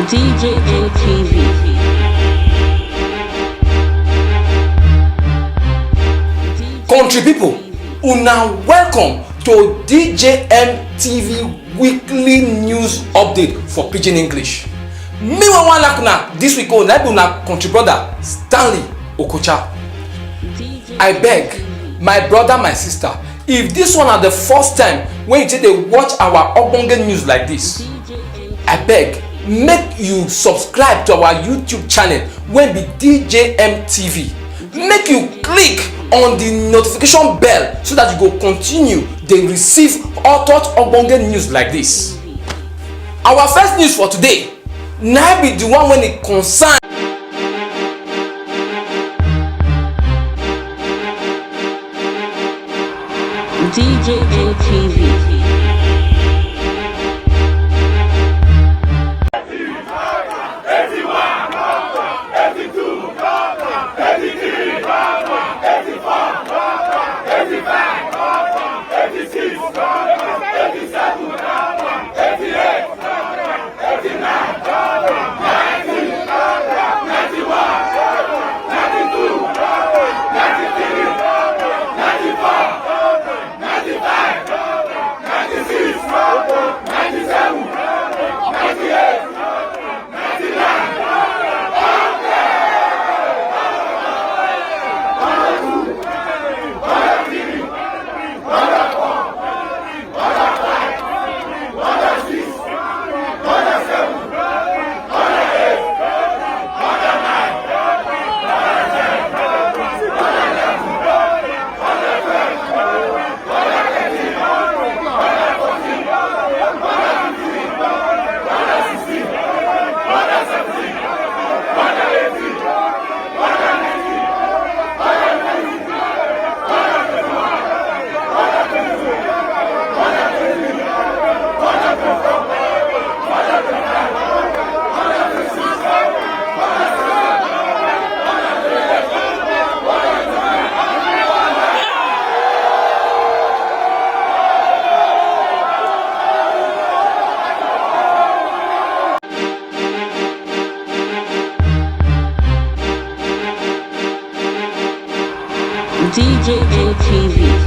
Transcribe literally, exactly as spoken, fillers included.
D J N T V. Country people, una welcome to D J M T V weekly news update for Pidgin English. Me wey wan knack una this week own na be una country brother Stanley Okocha. I beg, my brother, my sister, if this one na the first time wey you take dey watch our ogbonge news like this, I beg, make you subscribe to our YouTube channel wey be D J M T V. Make you click on the notification bell so that you go continue dey receive hot hot ogbonge news like this. Our first news for today na be the one wey e concern D J N T V. D J N T V.